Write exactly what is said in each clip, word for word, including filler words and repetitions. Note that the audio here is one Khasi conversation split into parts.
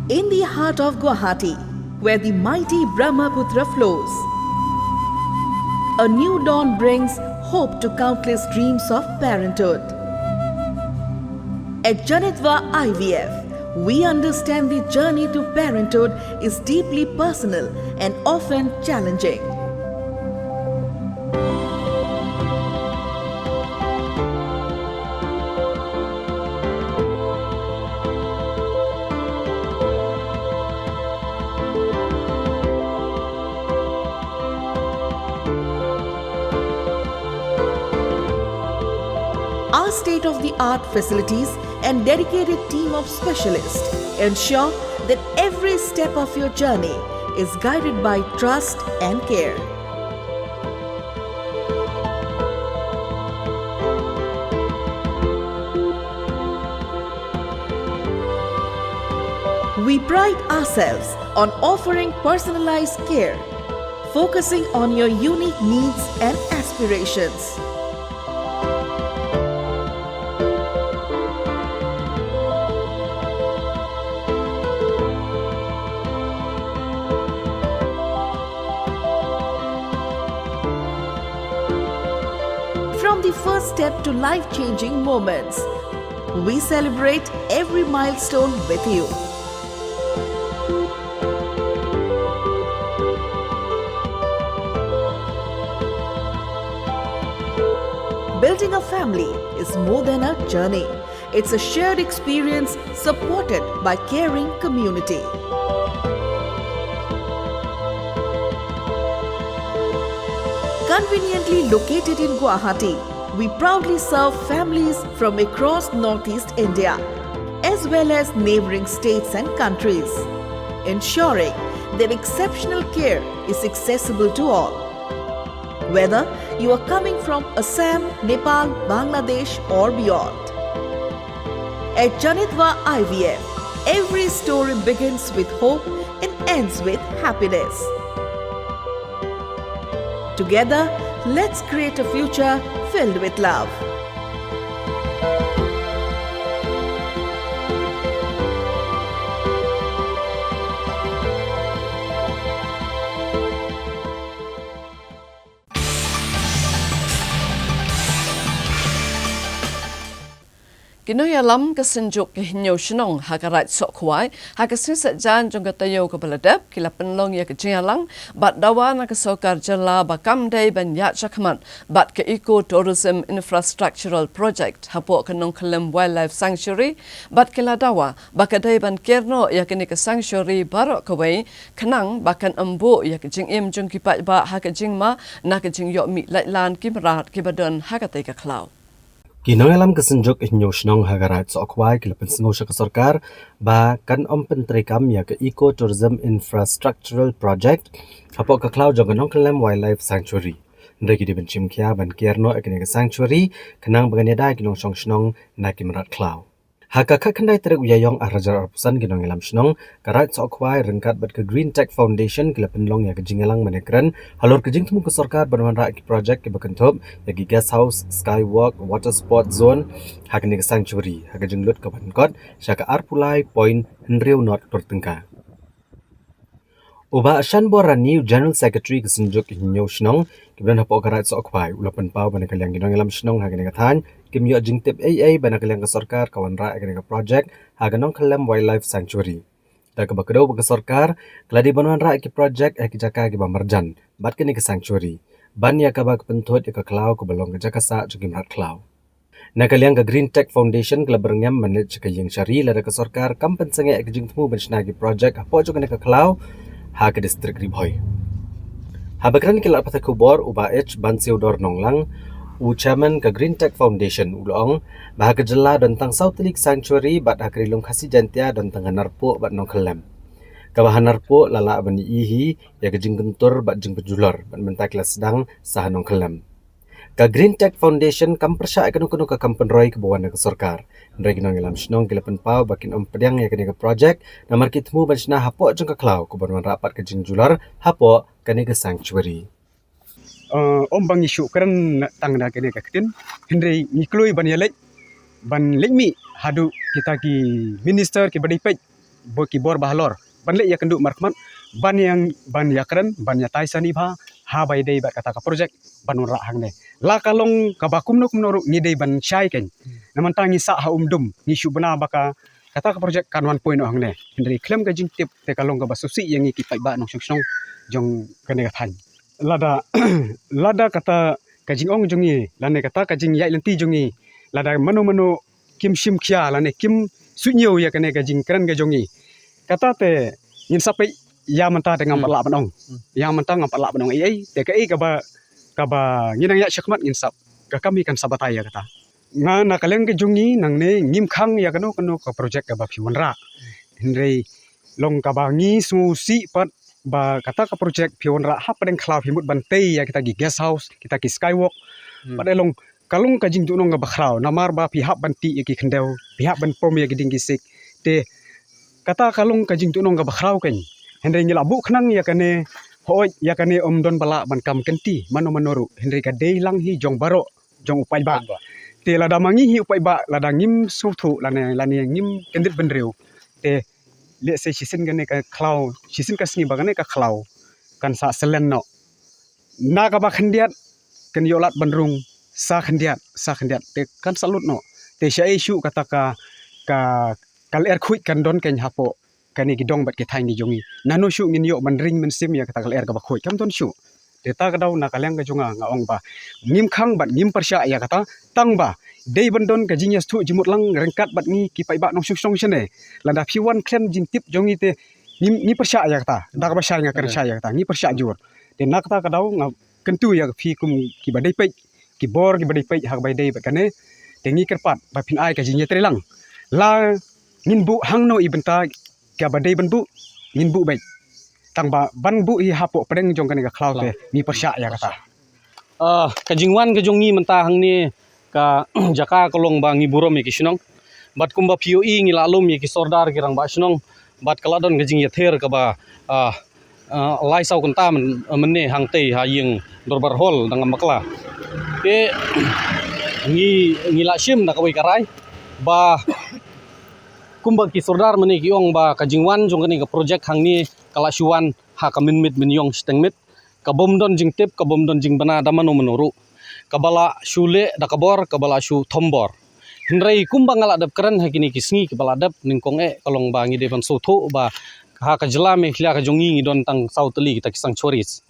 In the heart of Guwahati, where the mighty Brahmaputra flows, a new dawn brings hope to countless dreams of parenthood. At Janitva I V F, we understand the journey to parenthood is deeply personal and often challenging. Our state of the art facilities and dedicated team of specialists ensure that every step of your journey is guided by trust and care. We pride ourselves on offering personalized care, focusing on your unique needs and aspirations. From the first step to life changing moments, we celebrate every milestone with you. Building a family is more than a journey. It's a shared experience supported by caring community. Conveniently located in Guwahati, we proudly serve families from across Northeast India, as well as neighbouring states and countries, ensuring that exceptional care is accessible to all. Whether you are coming from Assam, Nepal, Bangladesh, or beyond, at Janitva I V F, every story begins with hope and ends with happiness. Together, let's create a future filled with love. Ki nongïalam ka Synjuk ki Hynñiew Shnong ha ka Raid Sohkhwai, ha ka sngi Saitjaiñ jong ka taïew kaba la dep, ki la pynlong ïa ka jingïalang bad dawa na ka Sorkar Jylla ba kam dei ban ïaid shakhmat bad ka Eco Tourism Infrastructural Project hapoh ka Nongkhyllem Wildlife Sanctuary, bad ki la dawa ba ka dei ban ker noh ïa kane ka sanctuary baroh kawei, khnang ba kan ym buh ïa ka jingim jong ki paidbah ha ka jingma na ka jingïoh mih laitlan ki mrad kiba don ha katei ka khlaw. Ki nongïalam ka Synjuk Hynñiew Shnong ha ka Raid Sohkhwai ki la pynsngew sha ka sorkar ba kan ym pyntreikam ïa ka Eco Tourism Infrastructural Project hapoh ka khlaw jong ka Nongkhyllem Wildlife Sanctuary. Hynrei ki dei ban shim khia ban ker noh ïa kane ka sanctuary, khnang ba kan ïada ïa ki nongshong shnong na ki mrad khlaw. Ha ka khatkhyndai tarik u Ïaïong arhajar arphew san, ki nongïalam shnong ka Raid Sohkhwai ryngkat bad ka Green Tech Foundation ki la pynlong ïa ka jingïalang mynne kren halor ka jingthmu ka sorkar ban wanrah ki project kiba kynthup ïa ki guest house, skywalk, water sport zone ha kane ka sanctuary, ha ka jinglut kaba nyngkong sha ka arphew lai point hynriew nod klur tyngka. U Bah Shanbor Rani, u General Secretary ka Synjuk Hynñiew Shnong kiba don hapoh ka Raid Sohkhwai, u la pynpaw ba na ka liang ki nongïalam shnong ha kane ka thaiñ kim ïoh jingtip ei ei ba na ka liang ka sorkar ka wanrah ïa kane ka project ha ka Nongkhyllem Wildlife Sanctuary. Da kaba kdew ba ka sorkar ka la dei ban wanrah ïa ki project ha ki jaka kiba marjan bad kane ka sanctuary, ban ïa kaba ka pynthut ïa ka khlaw kaba long ka jaka sah jong ki mrad khlaw. Na ka liang ka Green Tech Foundation ka la byrngem ban leit sha ka ïing sha ri lada ka sorkar kam pynsangeh ïa ka jingthmu ban shna ki project hapoh jong kane ka khlaw ha ka district Ri Bhoi. Haba kren ki lad pathai khubor, u Bah H Bansiewdor Nonglang, u Chairman ka Green Tech Foundation, u la ong ba ha ka jylla don tang saw tylli ki sanctuary bad ha ka Ri Lum Khasi Jaiñtia don tang ka Narpuh bad Nongkhyllem. Kaba ha Narpuh la lah ban ïohi ïa ka jingkyntur bad jingpynjulor bad mynta ki la sdang sa ha Nongkhyllem. Ka Green Tech Foundation kam pyrshah ïa kano kano ka kam pynroi kaba wan na ka sorkar. Hynrei ki nongïalam shnong ki la pynpaw ba kin ym pdiang ïa kane ka project namar ki thmu ban shna hapoh jong ka khlaw kaban wanrah pat ka jingjulor hapoh kane ka sanctuary. Uh, ym ba ngi shu kren tang na kane ka ktien, hynrei ngi kloi ban ïaleit, ban leit mih haduh kita ki minister kiba dei peit bor ki bor ba halor ban leh ïa kynduh markhmat ban ïa ban ïa kren ban ïa tai sani bha ha ba ïadei bad kata ka project ban wanrah hangne. La ka long kaba kumno kumno ruh ngi dei ban shai kein. Na mynta ngi sah ha um dum ngi shu bna ba ka kata ka project kan wan poi noh hangne. Hynrei khlem ka jingtip te ka long kaba sngewsih ïa ngi ki paidbah nongshong shnong jong kane ka thaiñ. Lada lada kata ka jingong jong ngi lane kata ka jingïaid lynti jong ngi lada mano mano kim shim khia lane kim suidñiew ïa kane ka jingkren ka jong ngi. Kata te ngin sa peit ïa mynta te ngam pat lah ban ong. Ïa mynta ngam pat lah ban ong ei ei te kaei kaba kaba ngi nang ïaid shakhmat ngin sa ka kam hi kan sa batai ïa kata. Nga na ka liang ka jong ngi nangne ngim khang ïa kano kano ka project kaba phi wanrah. Hynrei long kaba ngi sngewsih pat ba kata ka project phi wanrah hapdeng khlaw phi mut ban tei ïa kita ki guest house kita ki skywalk. Pat e long ka long ka jingduhnong kaba khraw namar ba phi hap ban tih ïa ki khyndew phi hap ban pom ïa ki dieng ki siej. Te kata ka long ka jingduhnong kaba khraw kein. Hynrei ngi la buh khnang ïa kane hooid ïa kane ym don ba lah ban kam kynti mano mano ruh hynrei ka dei lang hi jong baroh jong u paidbah. Te lada ma ngi hi u paidbah lada ngim sngewthuh lane lane ngim kyndit bynriew te lehse shisien kane ka khlaw shisien ka sngi ba kane ka khlaw kan sa selen noh. Na kaba khyndiat kan ïoh lad ban rung sa khyndiat sa khyndiat te kan sa lut noh. Te sha ei shuh kata ka ka ka lyer khuid kan don kein hapoh kane ki dong bad ki thaiñ ki jong ngi. Nano shuh ngin ïoh ban ring mynsiem ïa kata ka lyer kaba khuid kam don shuh. Te ta ka daw na ka liang ka jong nga nga ong ba ngim khang bad ngim pyrshah ïa kata tang ba dei ban don ka jingïasngewthuh jingmut lang ryngkat bad ngi ki paidbah nongshong shnong shane. Lada phi wan khlem jingtip jong ngi te ngi ngi pyrshah ïa kata da kaba shai nga kren shai ïa kata ngi pyrshah jur. Te na kata ka daw nga kyntu ïa phi kum kiba dei peit ki bor kiba dei peit ha kaba dei bad kane. Te ngi kyrpad ba phin ai ka jingïatreilang la ngin buh hangno i bynta kaba dei ban buh ngin buh beit. Tang ba ban buh hi hapoh pdeng jong kane ka khlaw te ngi pyrshah ïa kata. Ah, ka jingwan ka jong ngi mynta hangne ka jaka ka long ba ngi burom ïa ki shnong. Bad kumba phi ïohi ngi la lum ïa ki sordar ki rangbah shnong bad ka la don ka jingïather kaba ah, ah, lai saw kynta myn- mynne hangtei ha ïing dorbar hall dang am bakla. Te ngi ngi la shim da kawei ka rai ba kumba ki sordar mynne ki ong ba ka jingwan jong kane ka project hangne ka la shu wan ha ka mynmiet mynïong shiteng miet. Ka bym don jingtip ka bym don jingbna da mano mano ruh. Kaba la shu leh da ka bor kaba la shu thombor. Hynrei kumba nga la dep kren ha kine ki sngi kiba la dep nyngkong eh ka long ba ngi dei ban sngewthuh ba ha ka jylla Meghalaya ka jong ngi ngi don tang saw tylli kita ki sanctuaries.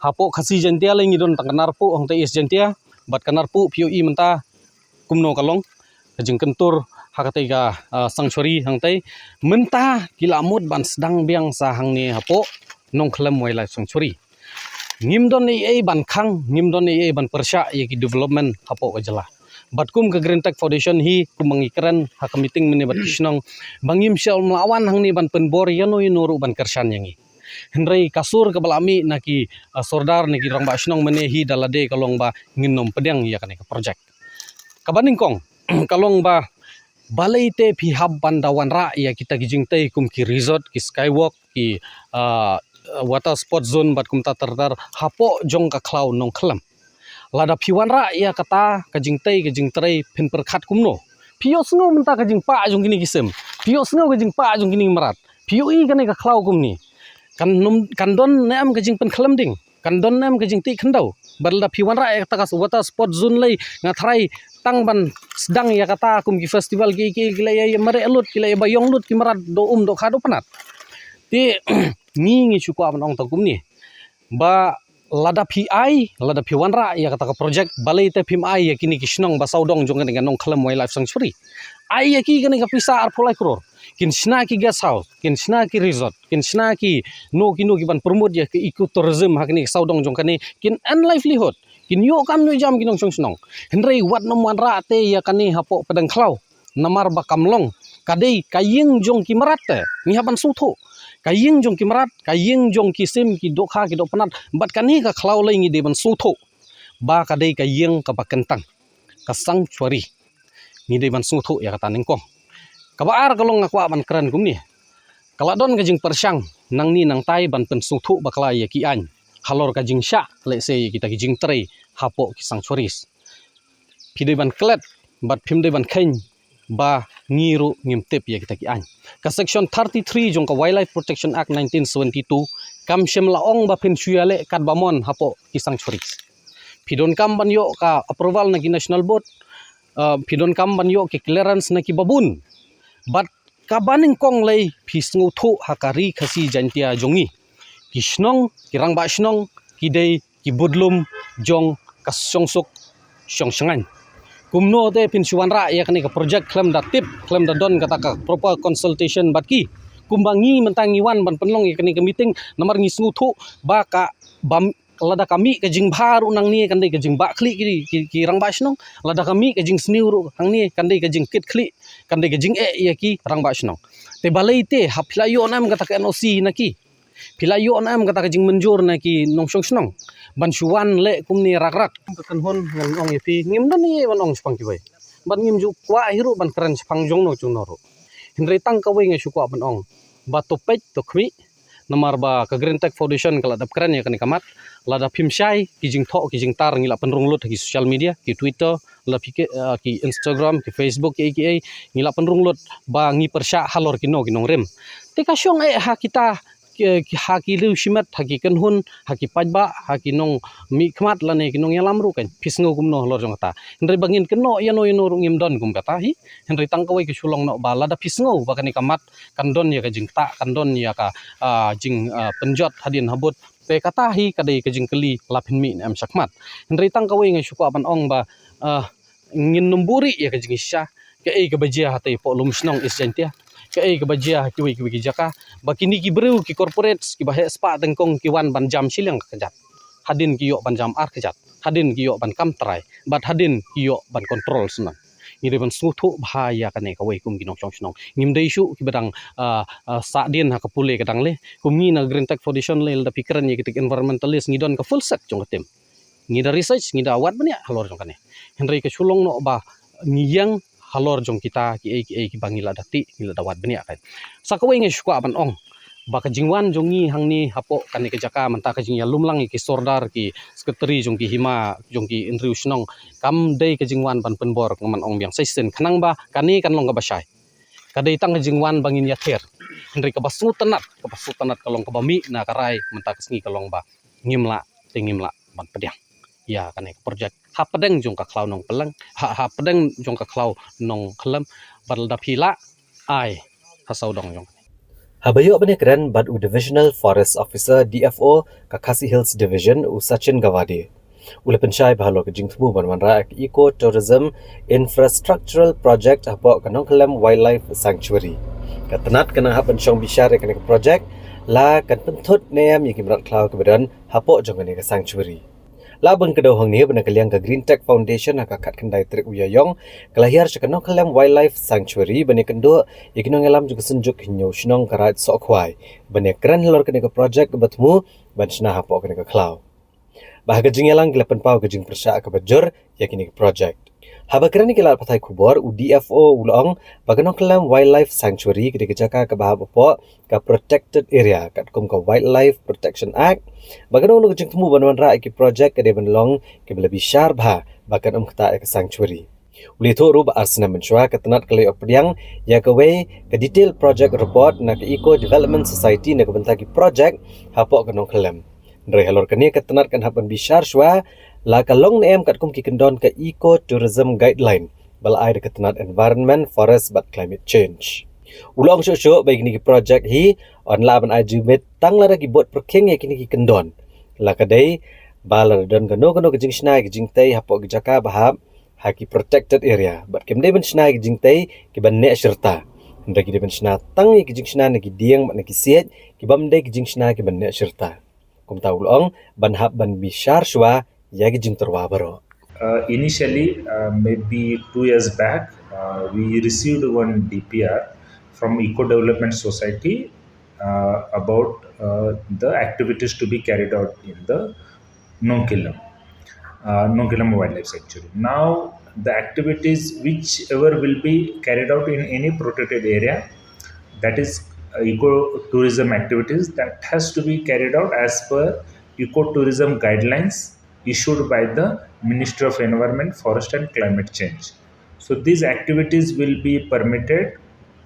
Hapoh Khasi Jaintia lei ngi don tang ka Narpuh hangtei East Jaintia bad ka Narpuh phi ïohi mynta kumno ka long ka jingkyntur ha katei ka ah, sanctuary hangtei. Mynta ki la mut ban sdang biang sa hangne hapoh Nongkhlem Wildlife Sanctuary. Ngim don ei ei ban khang ngim don ei ei ban pyrshah ïa ki development hapoh ka jylla. Bad kum ka Green Tech Foundation hi kum ba ngi kren ha ka meeting mynne bad ki shnong ba ngim shym la wan hangne ban pynbor ïano ïano ruh ban kyrshan ïa ngi. Hynrei ka sur kaba la mih na ki ah, sordar na ki rangbah shnong mynne hi da lade ka long ba ngin nym pdiang ïa kane ka project. Kaba nyngkong ka long ba balei te phi hap ban da wanrah ïa kita ki jingtei kum ki resort ki skywalk ki ah, water sport zone bad kumta ter ter hapoh jong ka khlaw Nongkhlem. Lada phi wanrah ïa kata ka jingtei ka jingtrei phin pyrkhat kumno? Phi ïohsngew mynta ka jingpah jong kine ki sim phi ïohsngew ka jingpah jong kine ki mrad phi ïohi kane ka khlaw kumne. Kan nym kan don ne em ka jingpynkhlem ding kan don ne em ka jingtih khyndew? Bad lada phi wanrah ïa kata ka water sport zone lei nga tharai tang ban sdang ïa kata kum ki festival ki ki ki la ïa mareh lut ki la ïa ba ïong lut ki mrad do um do kha do pnat. Te ngi ngi shu kwah ban ong tang kumne ba lada phi ai lada phi wanrah ïa kata ka project balei te phim ai ïa kine ki shnong ba sawdong jong kane ka Nongkhlem Wildlife Sanctuary. Ai ïa ki kane ka pisa arphew lai klur kin shna ki guest house kin shna ki resort kin shna ki no ki no ki ban promote ïa ki ecotourism ha kane ka sawdong jong kane kin earn livelihood kin ïoh kam ïoh jam ki nongshong shnong. Hynrei wat nym wanrah te ïa kane hapoh pdeng khlaw namar ba kam long ka dei ka ïing jong ki mrad te ngi hap ban sngewthuh ka ïing jong ki mrad ka ïing jong ki sim ki dohkha ki dohpnat bad kane ka khlaw lei ngi dei ban sngewthuh ba ka dei ka ïing kaba kyntang ka sanctuary. Ngi dei ban sngewthuh ïa kata nyngkong. Kaba ar ka long nga kwah ban kren kumne ka la don ka jingpyrshang nangne nangtai ban pynsngewthuh bakla ïa ki aiñ halor ka jingshah lehse ïa kita ki jingtrei hapoh ki sanctuaries. Phi dei ban klet bad phim dei ban kheiñ ba ngi ruh ngim tip ïa kita ki aiñ. Ka section thirty-three jong ka Wildlife Protection Act nineteen seventy-two kam shym la ong ba phin shu ïaleh katba mon hapoh ki sanctuaries. Phi donkam ban ïoh ka approval na ki national board, uh, phi donkam ban ïoh ki clearance na ki babun. Bad kaba nyngkong lei phi sngewthuh ha ka ri Khasi Jaintia jong ngi, ki shnong, ki rangbah shnong ki dei ki budlum jong ka shongsuk shongshngaiñ. Kumno te phin shu wanrah ïa kane ka project khlem da tip, khlem da don kata ka proper consultation bad ki? Kumba ngi mynta ngi wan ban pynlong ïa kane ka meeting namar ngi sngewthuh ba ka bam lada ka mih ka jingbha ruh nangne kan dei ka jingbah khlieh ki, ki, ki rangbah shnong. Lada ka mih ka jingsniew ruh hangne kan dei ka jingkit khlieh, kan dei ka jingeh ïa ki rangbah shnong. Te balei te hap phi la ïoh nam kata ka N O C na ki? Phi la ïoh nam kata ka jingmynjur na ki nongshong shnong ban shu wan leh kumne rak rak? Ka kynhun ngan ong ïa phi ngim don ïa ban ong shaphang kiwei. Ban ngim ju kwah hi ruh ban kren shaphang jong no jong no ruh. Hynrei tang kawei nga shu kwah ban ong ba to peit to khmih. Namar ba ka Green Tech Foundation ka la dep kren ïa kane ka mat. Lada phim shai ki jingthoh ki jingtar ngi la pynrung lut ha ki social media, ki Twitter, la phi ki, ah, ki Instagram, ki Facebook, ki ei ki ei, ngi la pynrung lut ba ngi pyrshah halor kino ki nongrim. Te ka shong eh ha kita ki, ki, ha ki riew shimet, ha ki kynhun, ha ki paidbah, ha ki nongmihkhmat lane ki nongïalam ruh kan phi sngew kumno halor jong kata. Hynrei ba ngin kynnoh ïano ïano ruh ngim don kum kata hi. Hynrei tang kawei ka shu long noh ba lada phi sngew ba kane ka mat kan don ïa ka jingktah, kan don ïa ka, ah, jing, ah, pynjot hadien habud, te kata hi ka dei ka jingkylli la phin mih ne em shakhmat. Hynrei tang kawei nga shu kwah ban ong ba, ah, ngin nym buhrieh ïa ka jingshisha. Kaei kaba jia hatei hapoh Lumshnong East Jaintia, kaei kaba jia ha kiwei kiwei ki jaka, ba kine ki briew ki corporates kiba heh spah tyngkong ki wan ban jam shiliang ka kjat, hadien ki ïoh ban jam ar kjat, hadien ki ïoh ban kam trai, bad hadien ki ïoh ban control shnong. Ngi dei ban sngewthuh bha ïa kane kawei kum ki nongshong shnong. Ngim dei shuh kiba dang, ah, ah, sah dien ha ka pule ka dang leh. Kum ngi na Green Tech Foundation lei, lada phi kren ïa kita ki environmentalist ngi don ka full set jong ka team. Ngi da research, ngi da wad bniah halor jong kane. Hynrei ka shu long noh ba ngi ïeng halor jong kita kiei kiei kiba ngi la da tih, ngi la da wad bniah kan. Sa kawei nga shu kwah ban ong ba ka jingwan jong ngi hangne hapoh kane ka jaka mynta, ka jingïalum lang ïa ki sordar, ki secretary jong ki hima, jong ki hynriew shnong, kam dei ka jingwan ban pynbor, nga man ong biang sa shisien, khnang ba kane kan long kaba shai. Ka dei tang ka jingwan ba ngin ïather. Hynrei kaba sngewtynnat, kaba sngewtynnat ka long kaba mih na ka rai mynta ka sngi ka long ba ngim lah, te ngim lah ban pdiang ïa kane ka project hapdeng jong ka khlaw Nongpylleng, ha, hapdeng jong ka khlaw Nongkhyllem. Bad lada phi lah, ai ha sawdong jong kane. Haba ïoh ban ïakren bad u Divisional Forest Officer, D F O, ka Khasi Hills Division, u Sachin Gawade, u la pynshai ba halor ka jingthmu ban wanrah ka Eco Tourism Infrastructural Project hapoh ka Nongkhyllem Wildlife Sanctuary, ka tnat kan nang hap ban shong bishar ïa kane ka project la kan pynthut ne em ïa ki mrad khlaw kiba don hapoh jong kane ka sanctuary. Lah ban kdew hangne ba na ka liang ka Green Tech Foundation ha ka khatkhyndai tarik u Ïaïong ka la hiar sha ka Nongkhyllem Wildlife Sanctuary ban ïakynduh ïa ki nongïalam jong ka Synjuk Hynñiew Shnong ka Raid Sohkhwai ban ïakren halor kane ka project kaba thmu ban shna hapoh kane ka khlaw. Bad ha ka jingïalang ki la pynpaw ka jingpyrshah kaba jur ïa kine ki project. Haba kren ïa ki lad pathai khubor, u D F O u la ong ba ka Nongkhyllem Wildlife Sanctuary ka dei ka jaka kaba hap hapoh ka protected area katkum ka Wildlife Protection Act. Bad kano kano ka jingthmu ban wanrah ïa ki project ka dei ban long kiba la bishar bha ba kan ym ktah ïa ka sanctuary. U la ïathuh ruh ba ar snem mynshuwa ka tnat ka la ïoh pdiang ïa kawei ka detailed project report na ka Eco Development Society na ka bynta ki project hapoh ka Nongkhyllem. Hynrei halor kane ka tnat kan hap ban bishar shuwa la ka long ne em katkum ki kyndon ka Eco Tourism Guideline ba la ai da ka tnat Environment, Forest bad Climate Change. U la ong shuh shuh ba ïa kine ki project hi yn lah ban ai jingmut tang lada ki bud pyrkhing ïa kine ki kyndon. La ka dei ba lada don kano kano ka jingshna ïa ka jingtei hapoh ka jaka ba hap ha ki protected area, bad kim dei ban shna ïa ki jingtei kiban neh shirta. Hynrei ki dei ban shna tang ïa ki jingshna na ki dieng bad na ki siej kibym dei ki jingshna kiban neh shirta. Kumta u la ong ban hap ban bishar shuwa ïa ki jingtyrwa baroh. Uh, initially, uh, maybe two years back, uh, we received one D P R from Eco Development Society, uh, about, uh, the activities to be carried out in the Nongkhyllem, uh, Nongkhyllem Wildlife Sanctuary. Now, the activities whichever will be carried out in any protected area, that is, uh, eco tourism activities, that has to be carried out as per eco tourism guidelines issued by the Ministry of Environment, Forest and Climate Change. So these activities will be permitted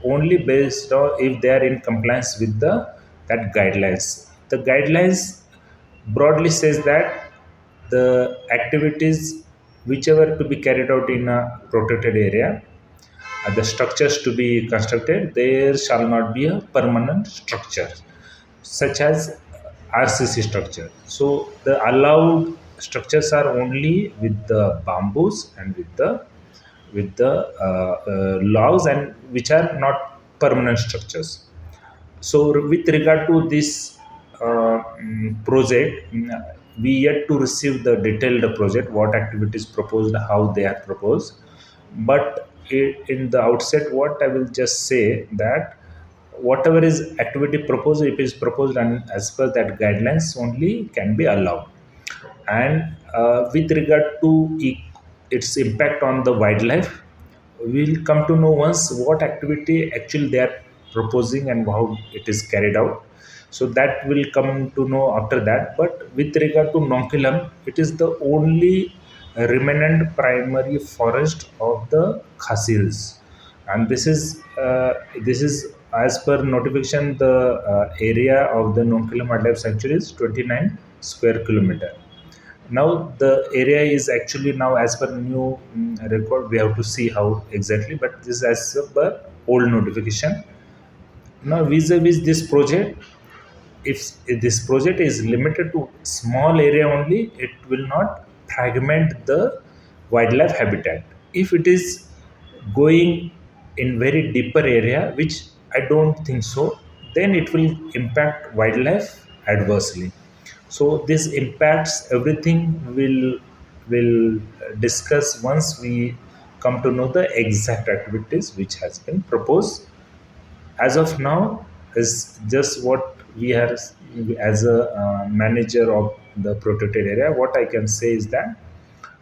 only based on if they are in compliance with the that guidelines. The guidelines broadly says that the activities whichever to be carried out in a protected area, uh, the structures to be constructed, there shall not be a permanent structure such as R C C structure. So the allowed structures are only with the bamboos and with the with the uh, uh, logs, and which are not permanent structures. So with regard to this uh, mm, project, mm, we yet to receive the detailed project, what activities proposed, how they are proposed. But i- in the outset, what I will just say that whatever is activity proposed, it is proposed and as per that guidelines only can be allowed. And uh, with regard to e- its impact on the wildlife, we'll come to know once what activity actually they are proposing and how it is carried out. So that will come to know after that. But with regard to Nongkilam, it is the only remnant primary forest of the Khasi Hills, and this is uh, this is as per notification, the uh, area of the Nongkilam Wildlife Sanctuary is twenty-nine square kilometer. Now the area is actually now, as per new mm, record, we have to see how exactly, but this is as per old notification. Now vis-a-vis this project, if this project is limited to small area only, it will not fragment the wildlife habitat. If it is going in very deeper area, which I don't think so, then it will impact wildlife adversely. So this impacts everything. Will will discuss once we come to know the exact activities which has been proposed. As of now, is just what we are as a uh, manager of the protected area. What I can say is that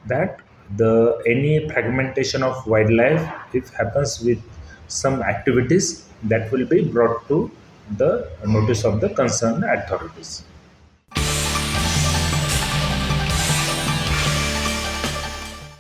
that the any fragmentation of wildlife, if happens with some activities, that will be brought to the notice of the concerned authorities.